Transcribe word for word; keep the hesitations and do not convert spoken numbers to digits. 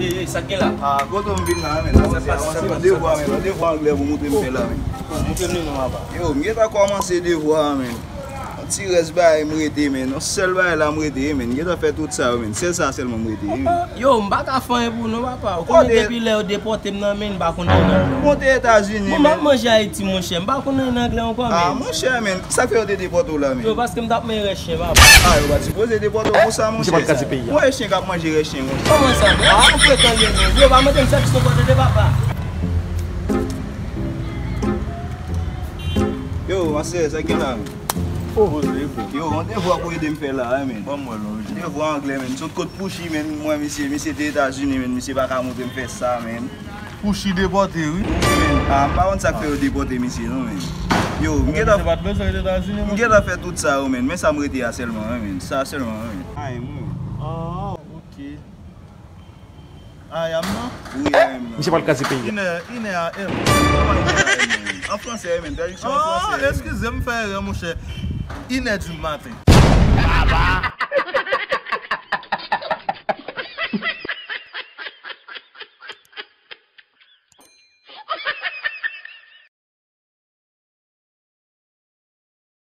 Ey, ey, sa k gen la? Ah, kote w m vin la, men? Sa pase, sa pase, sa pase. Devwa, men. Devwa anglè pou montre m fè la, men. Montre m li non, papa. Yo, m gentan kòmanse devwa a, men. Yon ti rès bagay m rete, men. Yon sèl bagay la m rete, men. M gentan fè tout sa yo, men. Sèl sa sèlman m rete, men. Yo, m pa ka fè anyen pou nou, papa. Ou konnen depi lè yo depòte m nan, men, m pa konn anyen nan. Monte Etazini, men. Bon, m ap manje Ayiti, monchè. M pa konn anyen nan anglè ankò, men. Ah, monchè, men. Sa k fè yo te depòte w la, men? Yo, paske m t ap manje rès chen, papa. Ah, yo pa t sipoze depòte w pou sa, monchè. Misye pral kraze peyi a. Mwen, rès chen k ap manje rès chen, monchè. Kòman sa? Ah, ou frekan ye, men. Yo, pa mande m sèvis non, tande, papa. Yo, master, sa k gen la, men? Oh. Poze, frè. Yo, yon devwa pou ede m fè la, men. Ban m wè, non. Devwa anglè, men. Sot kot Pouchi, men. Mwen, misye, misye te Etazini, men. Misye pa ka montre m fè sa, men. Pouchi depòte, wi. Wi, men. Ah, m pa konn sa k fè yo depòte misye, non, men. Yo, m gentan, misye pa t bezwen rete Etazini, m gentan fè tout sa, yo, men. Men sa m rete a sèlman, wi, men. Sa sèlman, wi, men. Ay, mwen. Ah, ok. I am nan? Wi, I am nan. Misye pral kraze peyi a. Inè, inè a M. Kòman inè a M, men? An fransè, men. Tradiksyon an fransè, men. Ah, eskize m, fè erè, monchè. Inè di maten. Baba!